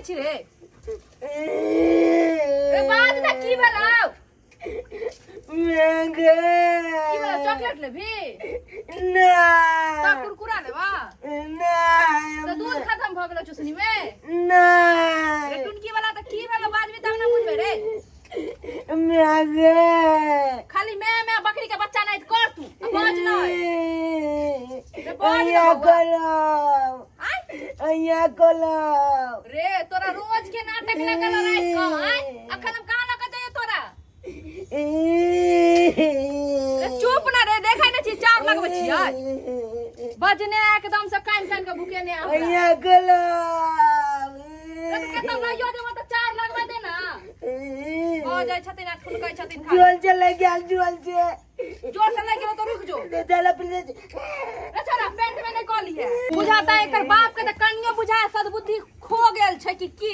छी रे रे बाज ना की भेलौ महंगे की भेलौ चॉकलेट लेबही ना तब कुरकुरा लेबा ना तऽ दूध खत्म भऽ गेलौ चुसनी में ना रे टुनकी वाला तऽ की भेलौ बाजबी तब ना बुझबै रे महंगे खाली मैं मैं बकरी के बच्चा नहीं कर तू आ बाज नहीं रे बाज ना अइया बौआ कलम आय अइया कलम रे तोरा रोज के नाटक लगल राति क आय अखन हम कहाँ लऽ के जाइए तोरा रे चुप ना रे देखै नै छी चार लगबै छियै बजने एकदम से कान कान के भूखे ने हमरा अइया कलम रे तऽ केतौ लइयो देबो तऽ चार लगबै दे ना हो जाइ छथिन आ ठुनकै छथिन खाली जुअल चले गेल जुअल से जोर से लागि गेलो तऽ रुक जो चला प्लीज रे छोरा पेंट में नहीं कऽ लिए बुझाता एकर बाप के तऽ कनियो बुझा सद्बुद्धि खो गेल छै कि की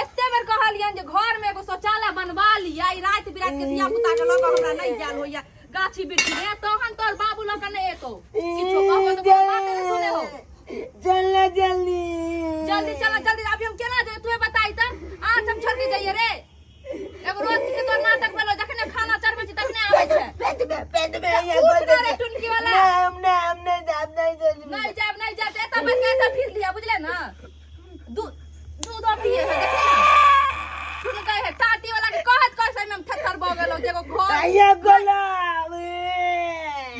एते बेर कहलियन जे घर में एगो शौचालय बनवा लिया ई राति बिराति के धिया पुता के लऽ कऽ हमरा नहीं जायल होइया गाछी बिरछी में तहन तोहर बाबू लऽ कऽ नहीं एतौ किछो कहबो तऽ कोनो बाते नहीं सुने हो चल ना जल्दी जल्दी चल जल्दी अभी हम केना जेबै तूहे बताई तऽ आज हम छोड़ के जाइए रे एगो रोज के तोर नाटक भेलो जखने खाना चढ़बै छी तखने आबै छै पेट में पेट में ए, उठ ना रे टुनकी वाला। ना हम ना हम नहीं जाब नहीं जाब नहीं जाब नहीं जाब एतऽ बैठ के एतऽ फिर लिया बुझले ना दूध दूध और पिए है देखे ना ठुनकै है टाटी वाला के कहत कहत सही में हम थरथर भऽ गेलौ जे एगो घर अइया कलम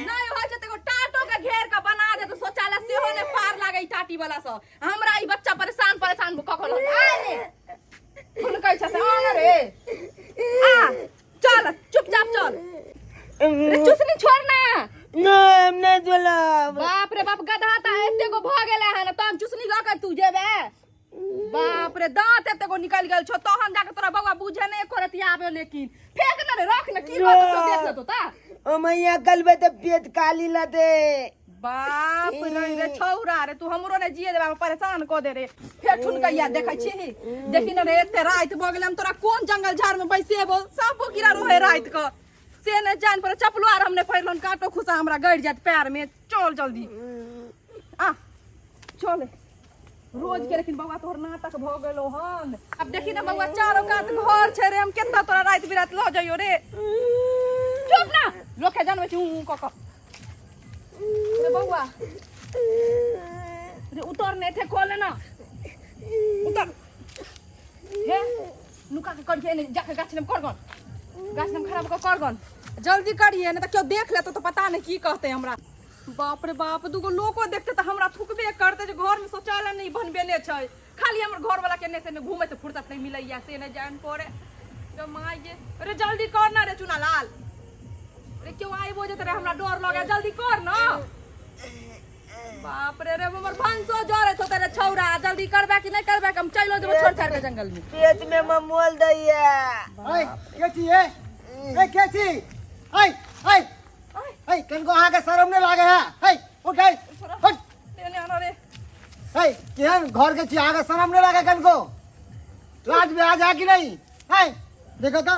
नहीं होइ छै तऽ एगो टाटो के घेर के बना दे तऽ शौचालय सेहो नहि पार लागै टाटी वाला सँ हमरा ई बच्चा परेशान परेशान कऽ कऽ रहल आय ने फुनकै छ से आ न रे आ चल चुपचाप चल रे चुसनी छोड़ ना ना हम नहीं चलब बाप रे बाप गधा ता एते गो भ गेले हन तहन चुसनी लऽ के तू जेबे बाप रे दांत एते गो निकल गेल छौ तहन जाके तोरा बौआ बुझे नहीं एको रति आबे लेकिन फेंक न रे रख न की बात छौ देख लेतो ता ओ मैया कलबे तो पेट काली लते बाप रे रे छौरा रे तू हमरो ने जिए देबा परेशान क दे रे फेर ठुनकैया देखै छी देखी न रे एते राति भऽ गेलै हम तोरा कोन जंगल झाड़ में बैसेबो साँपो कीड़ा रहे राति क से ने जान पर चपलो आर हम ने पहिरलहुँ काटो खुसा हमरा गड़ि जायत पैर में चल जल्दी आ चल रोज के लेकिन बौआ तोहर नाटक भऽ गेलो हन अब देखी ना बौआ चारो कात घर छै रे हम केतना तोरा राति बिराति लऽ जइयो रे चुप ना लोक के जानबै छी ऊँ ऊँ कऽ कऽ रे बौआ रे उतर ने थे कऽ लेना उतर हे नुका के करिए ने जाके गाछ में कर गन गाछ में खराब कऽ कर गन जल्दी करिए नहीं तऽ केओ देख लेतो तऽ पता नहीं की कहते हमरा बाप रे बाप दूगो लोको देखते तऽ हमरा थुकबे करते जे घर में शौचालय नहीं बनबेने छै खाली हमर घर वाला के एने से घूमे से फुर्सत नहीं मिलैया से नहीं जान पड़े रे माय गे अरे जल्दी कर ना रे चुना लाल अरे क्यों आइबो जेते रे हमरा डर लगे जल्दी कर ना बाप रे रे हमर भंसो जरैत होते रे छौरा जल्दी करबे कि नहीं करबे हम चलो जेबो छोड़ छाड़ के जंगल में पेट में ममोल दैया ऐ के छी ए ए के छी ऐ ऐ ऐ कनको अहाँके शरम नहि लागे है ऐ उठ ऐ हट लेने आना रे ऐ केहन घर के छी अहाँके शरम नहि लागे कनको लाज में आ जाए कि नहीं ऐ देखो तो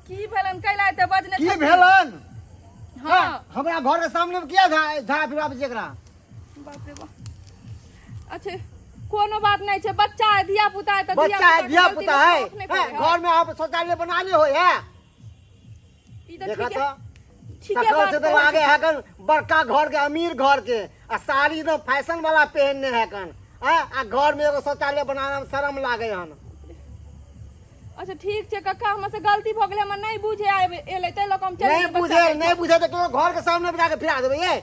की भेलन कैला एते बजने की छथिन? भेलन हाँ हाँ, हमरा घर के सामने में किया झा झा फिर वापस एकरा बाप रे बाप अच्छा कोनो बात नहीं छै बच्चा है धिया पुता है तऽ बच्चा है धिया के गलती पुता लोक है माफ नहि हैं, करै है। घर में आप शौचालय बना ले हो है ई तऽ देखा ठीके तो ठीके सकल बात से तो कहै आगे है कन बड़का घर के अमीर घर के आ साड़ी तो फैशन वाला पहनने है कन आ आ घर में एगो शौचालय बनाना में शर्म लागे हन अच्छा ठीक छै कक्का हमरा से गलती भऽ गेलै हमरा नहि बुझे आबि एलै ताहि लऽ कऽ हम चलि नहीं गेलियै बच्चा बुझे के नहीं बुझे तो केकरो घर के सामने बजा के फिरा देबै ये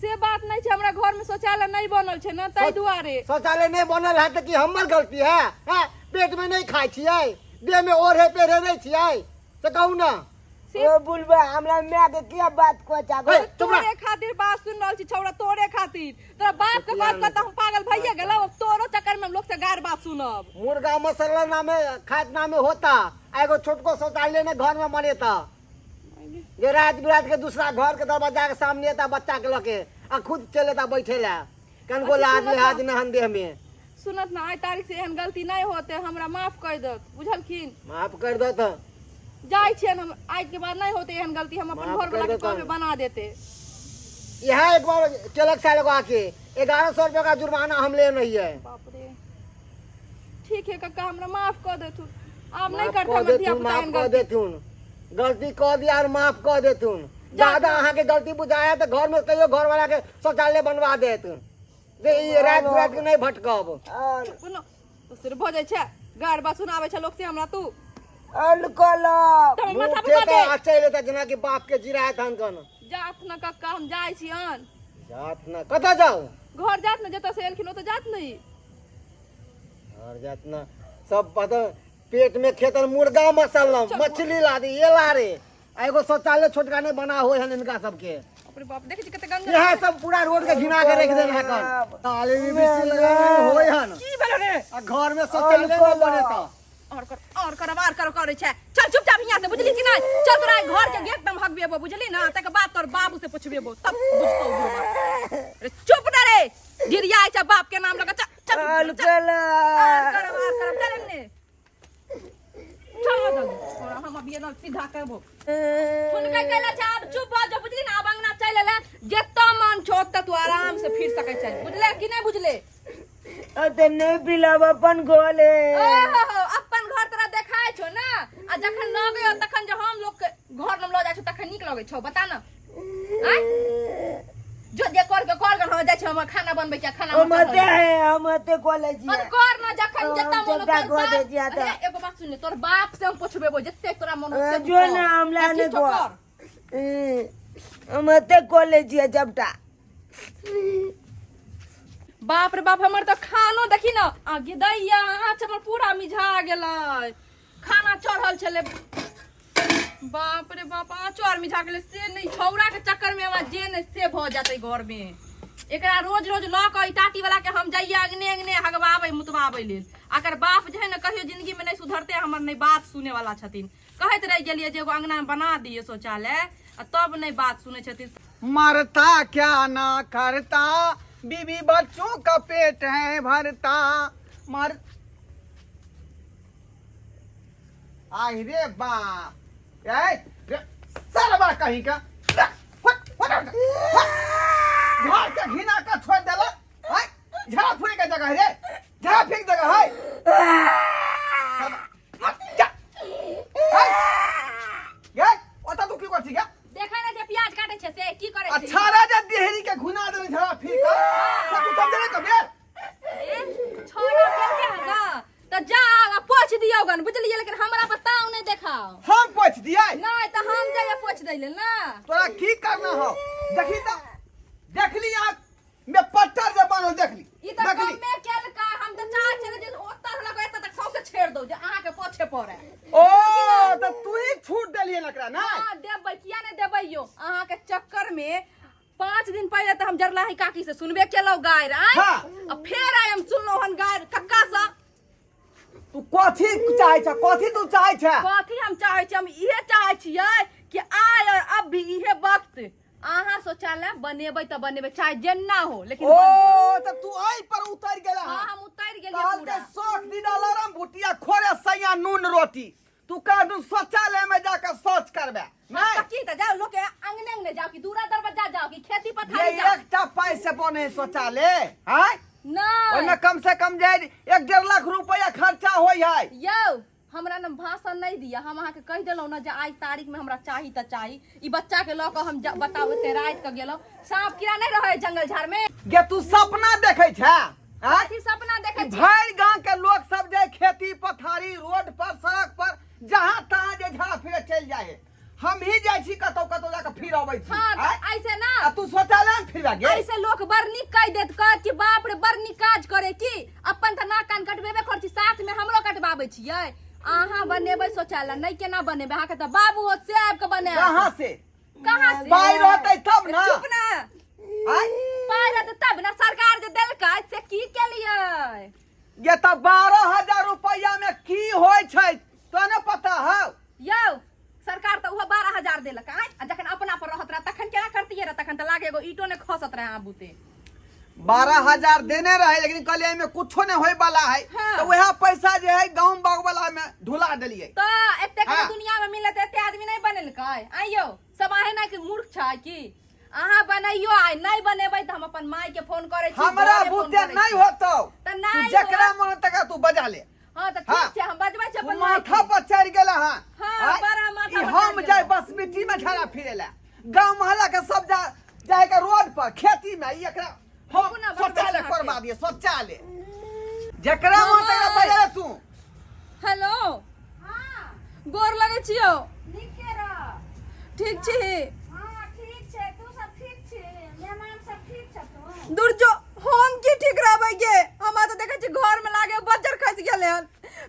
से बात नहीं छै हमरा घर में शौचालय नहीं बनल छै ना ताहि दुआरे शौचालय नहीं बनल है तो की हमर गलती है हैं पेट में नहीं खाइ छियै देह में ओढ़े पेढ़े नहीं छियै से कहू ना से ओ बुलबा हमरा माय के किया बात को चाबो हे, चुप रह। तोरे खातिर बात सुन रहल छी छौड़ा तोरे खातिर तोरा बाप के बात कहता हम पागल भइए गेलौ अब तोरो चक्कर में हम लोग से गार बात सुनब मुर्गा मसला नामे खात नामे होता आ एगो छोटको शौचालय ने घर में मनेता जे रात बिरात के दूसरा घर के दरवाजा के सामने एता बच्चा के लके आ खुद चले ता बैठे ला कनको अच्छा, लाज सुनत लिहाज ना। नहन देह में सुनत ना आइ तारीख से एहन गलती नहीं होते हमरा माफ कर दत बुझलखिन माफ कर दो तो जाइ छियन हम आइ के बाद नहीं होते एहन गलती हम अपन माफ घर वाला कर के देतन। कहबे बना देते यह एक बार केलक साल एगो आके 1100 रुपया का जुर्माना हम ले नहीं है बाप रे ठीक। ठीक है कक्का, हमरा माफ कऽ देथुन, आब नहि माफ करते कऽ हमर धिया देथुन, पुता माफ एहन कऽ गलती। देथुन, गलती कऽ दिया और माफ कऽ देथुन। ज्यादा अहाँके गलती बुझाया तऽ घर में कहियो घर वाला के शौचालय बनवा देत जे ई राति बिराति के नहीं भटकब। और कोनो दोसर भऽ जाइ छै, गार बात सुनाबै छै लोक से हमरा तू। अलकलब। तब मुँह माथा के पका तऽ दे। आ चलि एतऽ जेनाकि बाप के जिरायत हन कन। जात न कक्का, हम जाइ छियन। जात न, कतऽ जाउ? घर जात न, जतऽ से एलखिन ओतऽ जात नहीं। घर जात न, सब पता पेट में खेतन मुर्गा मसलम मछली ला दी ये ला रे, आ एगो शौचालय छोटका नहीं बना होय हन इनका सबके। अपने बाप देखै छी कते गंदा। यह सब पूरा रोड के घिना के रख देन है कन, ताले भी बिसी लगा होय हन। की भेल रे? आ घर में शौचालय नहीं बने त और कर, और कर, और कर करे छै। चल चुपचाप हियां से, बुझली कि नहीं? चल तोरा घर के गेट में हगबेबो, बुझली ना? तकर बाद तोर बाबू से पुछबेबो तब बुझतौ बुढ़वा। अरे चुप ना रे, गिरिया छै बाप के नाम लगा। चल चल चल, चल। और अलकलब। कर, और कर, चल एने चल जल्दी, तोरा हम अभी ना सीधा करबो। हुनका कहला छै आब चुप भऽ जो, बुझली ना? आब अंगना चलि एले, जतऽ मन छौ ओतऽ तू आराम से फिर सकै छै, बुझले कि नहि बुझले? अते नहीं पिलाब अपन गोले। ओहो, अपन घर तोरा देखाय छौ ना, आ जखन लगै हो तखन जे हम लोग के घर में लऽ जाइ छौ तखन नीक लगै छौ, बता ना? आँय? जो जे कर के कर गन, हम जाइ छी हमर खाना बनबै के, खाना हम हमर अते है, हम अते कॉलेज हम कर ना जखन हम जतऽ मन हो, चौका तोर कऽ बाप दै छियै तऽ। अरे, एगो बात सुन ले, तोर बाप से हम पुछबेबो जते तोरा मन हो से तू जो कर। ना हमरा ठीक नहीं छौ, कर। कर। हम अते कॉलेज है जबटा। बाप रे बाप, हमर तऽ खानो देखी न आ दैया आँच हमर पूरा मिझा गेलै, खाना चढ़ल छलै। बाप रे बाप, आँचो आर मिझा गेलै से नहि, छौड़ा के चक्कर में हमरा जे नहि से भऽ जेतै घर में। एकरा रोज रोज लऽ कऽ ई टाटी वाला के हम जाइए अंगने अंगने हगबाबै मुतबाबै लेल। अकर बाप जे है ने कहियो जिंदगी में नहि सुधरते, हमर नहि बात सुने वाला छथिन। कहैत रहि गेलियै जे एगो अंगना में बना दियै शौचालय, आ तब नहि बात सुनै छथिन। मरता क्या ना करता, बीवी बच्चों का पेट है भरता। मर आई रे बाप, ए रे, सरवा कहीं का रे, फट, फट, फट, फट। घर के घिना का छोड़ देला है, झाड़ा फूके के जगह है रे, झाड़ा फेंक जगह है। मत जा। है, गे, ओतऽ तू की कर छी गे? देखै ने जे प्याज काटै छै से की करै छै? अच्छा राजा देहरी के घुना देने झाड़ा फेंक का से तू समझे ना कबे? ए, छोड़ा केलकै हन ना तऽ जा आ पोछ दियौ गन, बुझलियै? लेकिन हमरा बताउ नहि देखाउ। हम पोछ दियै? नहि तऽ हम जाइए पोछ दै लेल ना। तोरा की करना हो? देखी तऽ देखली आँख में पत्थर जे बनल देखली। ई तऽ देखली। कमे केलका, हम तऽ चाहै छलियै जे ओतऽ से लऽ कऽ एतऽ तक सौंसे छेड़ दौ जे अहाँके पोछे पड़े। ओ तऽ तू ही छूट देलियै ने एकरा? नहि हँ देबै, किया नहि देबै यौ? अहाँके चक्कर में 5 दिन पहिले तऽ हम जरलाही काकी से सुनबे केलहुँ गारि आँय। हाँ। आ फेर आइ हम सुनलहुँ हन गारि कक्का सँ। तू कथी चाहै छ? कथी तू चाहै छ? कथी हम चाहै छी? हम इहे चाहै छियै कि आइ और अब भी इहे वक्त अहाँ शौचालय बनेबै तऽ बनेबै, चाहे जेना हो, लेकिन ओ बनतै। तऽ तू एहि पर उतरि गेला। हाँ, हम उतरि गेलियै कहलकै पूरा। शौक दिना लरम भुटिया खोरे सैया नून रोटी, तू कह दू शौचालय में जाकर शौच करबे हाँ, नहीं? तऽ की तऽ जाओ लोक के अंगने अंगने जाओ कि दूरा दरवाजा जाओ कि खेती ये पथारी जाओ। एकटा पाई से बने है शौचालय हैं? नहीं। ओहिमे कम से कम जे 1-1.5 लाख रुपया खर्चा होय है। यौ हमरा न भाषण नहीं दिया, हम अहाँके कहि देलहुँ ने जे आइ तारीख में हमरा चाही तऽ चाही। ई बच्चा के लऽ कऽ हम बताउ एते राति के गेलहुँ, सांप कीड़ा नहीं रहै जंगल झाड़ में? गे तू सपना देखै छै आँय? कथी सपना देखै छी? भरि गांव के लोग सब जे खेती पथारी रोड पर सड़क पर जहाँ तहाँ जे झाड़ा फिरे चलि जाइ है, हम ही जाइ छी कतौ कतौ जाके फिर अबै छी। हाँ, तऽ आँय? ऐसे ना आ तू शौचालय में फिरबा गे? ऐसे लोक बड़ नीक कहि देत, कहत कि बाप रे बड़ नीक काज करे की, अपन तऽ नाक कान कटबेबे करै छी, साथ में हमरो कटबाबै छियै। अहाँ बनेबै शौचालय नहि? केना बनेबै? अहाँके तऽ बाबू होत से आबि कऽ बनायत। कहाँ से? कहाँ से? पाइ रहतै तब ना। चुप ना। आँय? पाइ रहतै तब ना, सरकार जे देलकै से की केलियै? ये तऽ 12,000 रुपया में की होइ छै तो ने पता हौ? यौ सरकार तऽ उहो 12,000 देलक आँय, आ जखन अपना पर रहत रहे तखन केना करतियै रहे? तखन तऽ लागे एगो ईंटो नहि खसत रहे अहाँ बुते। 12,000 देने रहे, लेकिन कहलियै एहिमे कुछो नहि होय वाला है। हाँ। तऽ वएह पैसा जे है गाँव बाग वाला में ढुला देलियै। तऽ एतेक हाँ। दुनिया में मिलत एते आदमी नहि बनेलकै? आँय यौ, सब अहें ना कि मूर्ख छै की? अहाँ बनैयो, आइ नहि बनेबै तऽ हम अपन माय के फोन करै छी, हमरा घरे फोन बुते करै नहि छी। होतौ। तऽ तू नहि जकरा होत। मन तकरा तू बजा ले। हां त हाँ। ठीक छै, हम बजबै छी तू अपन माय माथा के। पर चढ़ि गेला हँ। हाँ, आँय? बड़ा माथा ई पर हम चढ़ि जाय गेलौ। बस मिट्टी में झड़ा फिरे ला, गांव मोहल्ला के सब जा जाय के रोड पर खेती में ई एकरा हम अपना बजबै शौचालय छी करवा दिए शौचालय जकरा हाँ, मन तकरा माय। बजा तू। हेलो। हाँ। गोर लगै छियौ। नीके रह। ठीक छी? हाँ, ठीक छै। तू सब ठीक छी? मेहमान सब ठीक छथुन? दूर जो, हम की ठीक रहबै गे? हमरा तऽ देखै छी घर में लागे बज्जर खसि गेलै हन।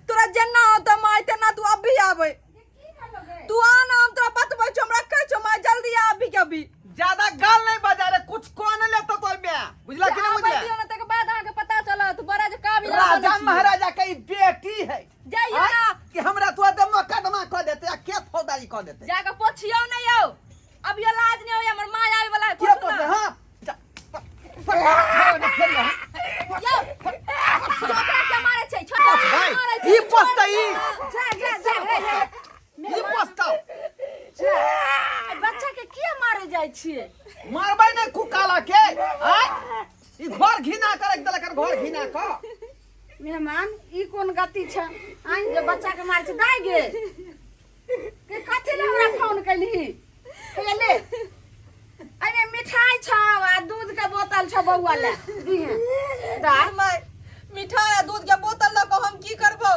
तोरा जेना होतौ माय तेना तू अभी आबै। जे की भेलो गे? तू आ ना, हम तोरा बतबै छौ। हम रखै छौ माय, जल्दी आ अभी के अभी। ज्यादा गाल नहीं बजा रे, कुछ कौन लेतो तोर बे, बुझला कि नहीं? आबै बुझला? दियौ ना, तकर बाद अहाँके पता चलत बड़ा जे काबिल राजा महाराजा के ई बेटी है। जाइयो आँय? ना। कि हमरा तो दे मुकदमा कह देते आ के फौजदारी कह देते। जाके पोछियौ ने यौ, अब यो लाज नहीं होइए? हमर माय आबै वाला है। के पोछू पोछते? ना। हां, जा, प- खेल रहा। यौ, छोकरा के मारै छै? छोकरा के भाई, मारै छै? ई पोछतै, ई। जा जा जा, हे हे। ई पोछतौ। जा। ए, बच्चा के किया मारे जाइ छियै? मारबै नै कुकाला के। आँय? ई घर घिना कर रख देलक, घर घिना क। मेहमान, ई कोन गति छै आइ जे बच्चा के मारै छै? दाइ गे के, कथी ले हमरा फोन केलही? हे ले, एहिमे मिठाई छौ आ दूध के बोतल छौ, बौआ ले दिहे दाइ। माय, मिठाई आ दूध के बोतल लऽ कऽ हम की करबौ?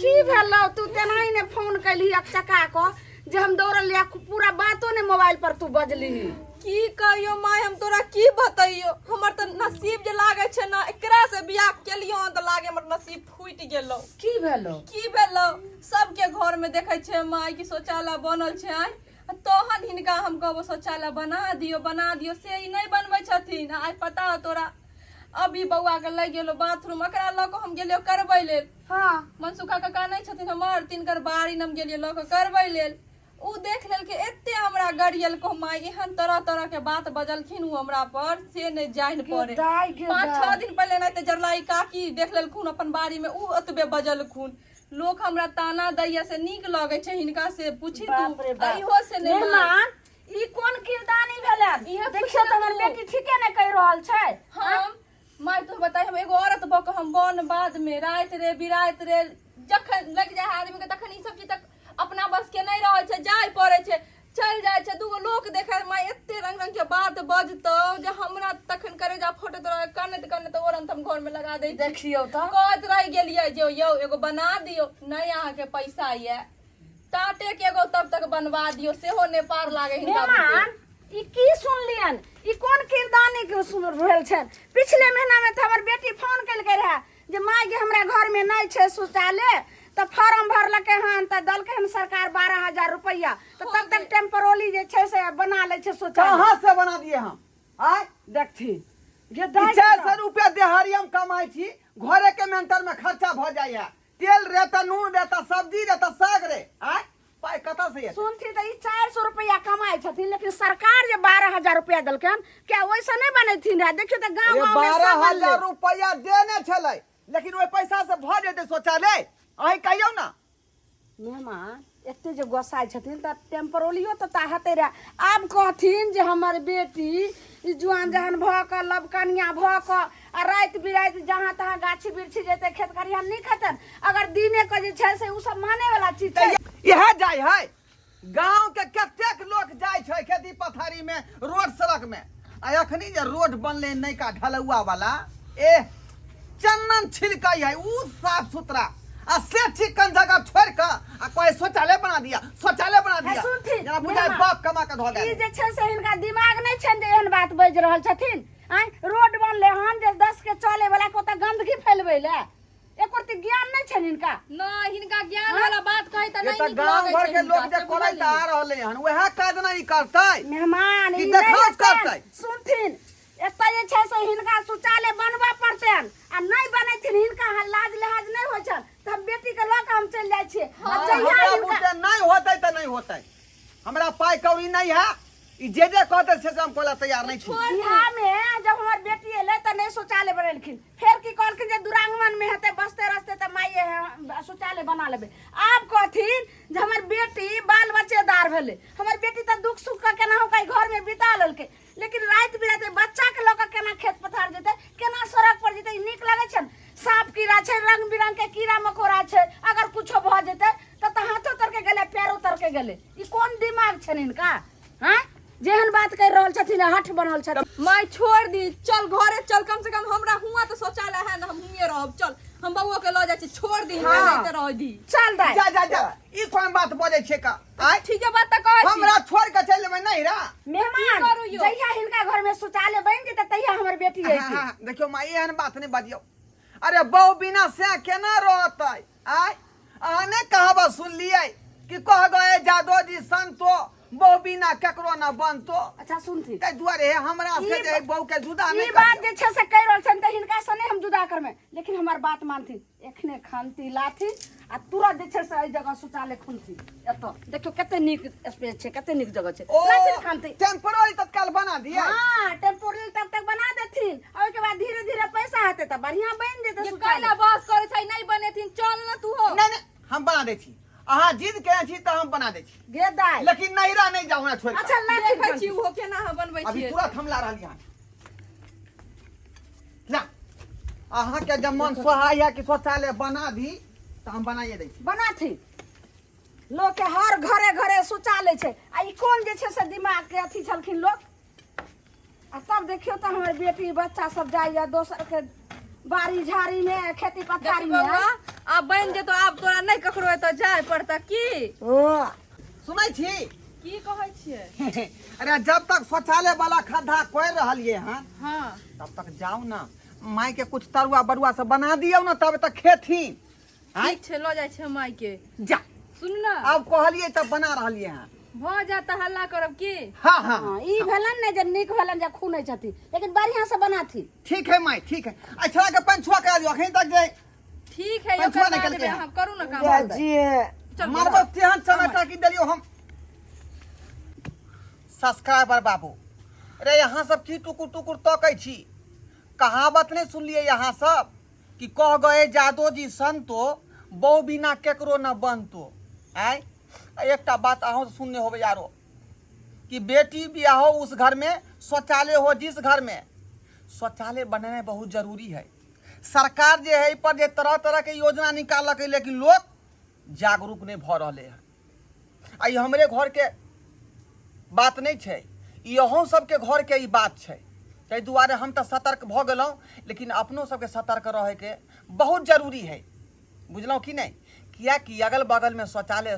की भेलौ? तू तेनाही ने फोन केलही अकचका कऽ जे हम दौड़ल लिया, पूरा बातो ने मोबाइल पर तू बजलीही। की कहियो माय, हम तोरा की बतैयो, हमर तऽ नसीब जे लागै छै ने, एकरा से बियाह केलियो हन तऽ लागे हमर नसीब फूटि गेलौ। की भेलौ? की भेलौ, सबके घर में देखै छै माय कि शौचालय बनल छै आइ, आ तहन हिनका हम कहबो शौचालय बना दियो, बना दियो, से ई नहि बनबै छथिन। आइ पता हो तोरा, अभी बौआ के लग गेलो बाथरूम, एकरा लऽ कऽ हम गेलियो करबै लेल। मनसुखा काका नहि छथिन हमर, तिनकर बाड़ी हम गेलियै लऽ कऽ करबै लेल। उ देख लेलकै, एते हमरा गरियलको माय, एहन तरह तरह के बात बजलखिन उ हमरा पर से नहि जानि पड़े। दाइ गे। पाँच दाइ। छओ दिन पहिले एनाहिते जरलाई काकी देख लेलखुन अपन बाड़ी में, उ ओतबे बजलखुन। लोक हमरा ताना दैया से नीक लगै छै? हिनका से पूछी तू। बाप रे बाप। इहो से नहि माय। मेहमान, ई कोन किरदानी भेलन? इहे देखियौ तऽ, हमर पूछ ने तू। बेटी ठीके नहि कहि रहल छै। हम माय तू बताइ, हम एगो औरत भऽ कऽ हम बन बाद में राति रे बिराति रे जखन लग जाय है आदमी के तखन ई सब चीज तक अपना बस के नहीं रहै छै, जाय पड़ै छै, चलि जाइ छै। दूगो लोक देखै माय एते रंग रंग के बात बजतौ जे हमरा तखन करेजा फटैत रहै, कनैत कनैत ओरन हम घर में लगा दै छी। देखियौ तऽ। कहैत रहि गेलियै जे यौ एगो बना दियौ, नहि अहाँके पैसा ये, टाटे के एगो तब तक बनवा दियौ, सेहो नहि पार लागे हिनका बुते। मेहमान, ई की सुनलियन? ई कोन किरदानी के सुन भेल छनि? पिछले महीना में तऽ हमर बेटी फोन केलकै रहे जे माय गे, हमरा घर में नहि छै शौचालय। तऽ फॉर्म भरलकै हन तऽ देलकै हन सरकार 12,000 रुपैआ, तऽ तब तक टेम्परोली जे छै से बना लै छै शौचालय। कहाँ से बना दिए हम आय? देखथिन जे ई दाइ। 400 रुपया देहारी हम कमाई छी, घरे के मेंटर में खर्चा भ जाइए, तेल रे त नून रे त सब्जी रे त साग रे, आय पाइ कतऽ से एतै? सुनथिन तऽ, ई 400 रुपैआ कमाइ छथिन, लेकिन सरकार जे 12,000 रुपैआ देलकनि, क्या ओहिसँ नहि बनेथिन रहे? देखियौ तऽ, गाँव ये गाँवमे बारह सब बनलै। हजार रुपया देने छलै, लेकिन ओहि पैसा से भऽ जेतै शौचालय? अहीं कहियौ ने। मेहमान, एते जे गोसाइ छथिन तऽ टेम्परोलियो तऽ ता हेतै रहे। आब कहथिन जे हमर बेटी ई जुआन जहन भऽ कऽ लबकनिया भऽ कऽ आ राति बिराति जहाँ तहाँ गाछी बिरछी जेतै, खेत खरिहान नहि खेतनि, अगर दिने के जे छै से ओ सब माने वाला चीज छै? इएह जाइ है, गांव के कतेक लोक जाइ छै खेती पथारी में, रोड सड़क में। आ अखनी जे रोड बनले नयका ढलौआ वाला, ए चंदन छिलकै है उ साफ सुथरा आ से चिकन जगह छोड़ के आ कोई शौचालय बना दिया, शौचालय बना हे दिया। सुनथिन, जेना बुझाय मेहमान। बाप कमा के धो ई गेल। जे छै से हिनका दिमाग नहि छनि जे एहन बात बाजि रहल छथिन। आँय, रोड बनले हन जे 10 के चले वाला के ओतऽ गंदगी फैलबै ले एको रत्ती ज्ञान नहि छनि हिनका। नहि, हिनका ज्ञान वाला बात कहै तऽ ये नहि तऽ नीक गांव लगै घर छै के लोक हिनका, जे से करैत बुझलियै? आ रहलै हन वएह काज ने ई करतै। मेहमान, ई ई नहि देखाउस हेतनि। करतै। सुनथिन, एतऽ जे छै से हिनका शौचालय बनबऽ पड़तनि आ नहि बनेथिन, हिनका लाज लिहाज नहि होइ छनि तऽ हम बेटीके लऽ कऽ हम चलि जाइ छियै आ जहिया हमरा हिनका बुते नहि होतै तऽ नहि होतै, हमरा पाइ कौड़ी नहि है, ई जे जे कहतै से से हम कहला तैयार नहि छी। बिहारमे जब हमर बेटी एलै तऽ नहि शौचालय बनेलखिन, फेर की कहलखिन जे दुरागमन मे हेतै बसते रस्ते तऽ माइए शौचालय बना लेबै। आब कहथिन जे हमर बेटी बाल बच्चेदार भेलै, हमर बेटी तऽ दुख सुख के केनाहु कऽ घरमे बिता लेलकै, लेकिन राति बिराति बच्चाके लऽ कऽ केना खेत पथार जेतै, केना सड़क पर जेतै? ई नीक लगै छनि? साँप कीड़ा छै, रंग बिरंग के कीड़ा मकोड़ा छै। अगर कुछो भऽ जेतै तऽ हाथो तर के गेलै, पैरो तर के गेलै। ई कोन दिमाग छनि हिनका? हाँ, जेहन बात कहि रहल छथिन, हठ बनल छथिन। माय छोड़ दी, चल घरे चल। कम से कम हमरा हुआ तो शौचालय है ना, हम हुए रहब। चल, हम बउआ के ल जाइ छी। छोड़ दी हमरा। हाँ। नहीं तो रह दी। चल दाइ। जा जा जा, ई कोन बात बजै छै का? आय? ठीक है, बात त कहै छी। हमरा छोड़ के चलि जेबै नहीं रा? मेहमान, करू यौ? जहिया हिनका घर में शौचालय बनि जेतै तहिया हमर बेटी हाँ, अयतै। हाँ, देखियौ माँ, एहन बात नहि बजियौ। अरे बहु बिना से केना रहतै? आय, अहाँ नहि कहावत सुनलियै कि कह गए जादो जी संतो, बहु बिना केकरो न बनतो। अच्छा सुनथिन। ताहि दुआरे हमरा से जे बहु के जुदा नहि ई बात जे छै से कहि रहल छनि तऽ हिनका से नहि हम जुदा करबै, लेकिन हमर बात मानथिन। एखने खानती लाथिन आ तुरंत जे छै से एहि जगह शौचालय खुनथिन। एतऽ देखियौ कते नीक स्पेस छै, कते नीक जगह छै। ओ लाथिन खानती। टेम्पोररी तत्काल बना दिया। हाँ, टेम्पोररी तब तक बना देथिन आ ओहिके बाद धीरे धीरे पैसा हेतै तऽ बढ़िया बनि जेतै ये शौचालय। कैला बहस करै छै? नहीं बनेथिन, चल ना तू हो। नहीं नहीं, हम बना दै छी। अहाँ जिद केने छी तऽ हम बना दै छी। गे दाइ। लेकिन नैहरा नहीं जाऊ हमरा छोड़ के। अच्छा लाथिन। देखै छी ओहो केना अहाँ बनबै अभी छियै। तुरंत हम ला रहली हन। ला, अहाँके जब मन सोहाय है कि शौचालय बना दी तऽ हम बनाइए दै छी। बनाथिन। लोक के हर घरे घरे शौचालय छै आ ई कोन जे छै से दिमाग के अथी छलखिन लोक। आ तब देखियौ तऽ हमर बेटी बच्चा सब जाइए दोसर के बाड़ी झाड़ी में, खेती पथारी में। बौआ, आब बनि जेतो, आब तोरा नहि ककरो एतऽ जाय पड़तऽ की? हाँ। सुनै छी? की कहै छियै? अरे जब तक शौचालय वाला खद्धा कोरि रहलियै हन, तब तक जाउ ना, माय के कुछ तरुआ बरुआ सब बना दियौ ना, तब तक खेथिन। आँय? ठीक छै, लऽ जाइ छै माय के। जा। सुन ना। आब कहलियै तब बना रहलियै हन। भऽ जायत तऽ हल्ला करब की? हाँ हाँ। हाँ, ई भेलन ने जे नीक भेलन जे खुनै छथिन, लेकिन बढ़िया से बनाथिन। ठीक है माय, ठीक है। अच्छा के पंछुआ करा दियौ अखन तक जे ठीक है। पंछुआ ओकर बाद निकलके देबै। है। अहाँ करू ना काम। जाइ छियै। चल। मारबो तेहन चमेटा की देलियौ हम। सब्सक्राइबर बाबू रे, यहाँ सब की टुकुर टुकुर तकै छी? कहावत नहीं सुनलियै यहाँ सब कि कह गए जादो जी संतो, बहु बिना केकरो न बनतो? आय, एकटा बात अहूँ सुनने होबै यारो कि बेटी बियाह हो उस घर में, शौचालय हो जिस घर में। शौचालय बनेनाइ बहुत जरूरी है। सरकार जे है पर जे तरह तरह के योजना निकाललकै, लेकिन लोग जागरूक नहि भऽ रहलै हँ। आ ई हमरे घरके बात नहि छै, ई अहूँ सबके घरके ई बात छै। ताहि दुआरे हम तऽ सतर्क भऽ गेलहुँ, लेकिन अपनो सबके सतर्क रहैके बहुत जरूरी है, बुझलहुँ कि नहि? किएकि अगल बगलमे शौचालय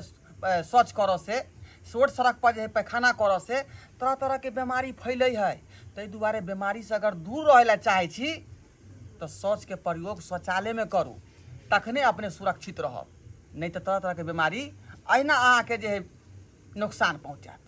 शौच करऽ से, रोड सड़क पर जे है पैखाना करऽ से तरह तरहके बेमारी फैलै है। ताहि दुआरे बेमारीसँ अगर दूर रहै लए चाहै छी तऽ शौचके प्रयोग शौचालयमे करू, तखने अपने सुरक्षित रहब, नहि तऽ तरह तरहके बेमारी अहिना अहाँके जे है नुकसान पहुँचायत।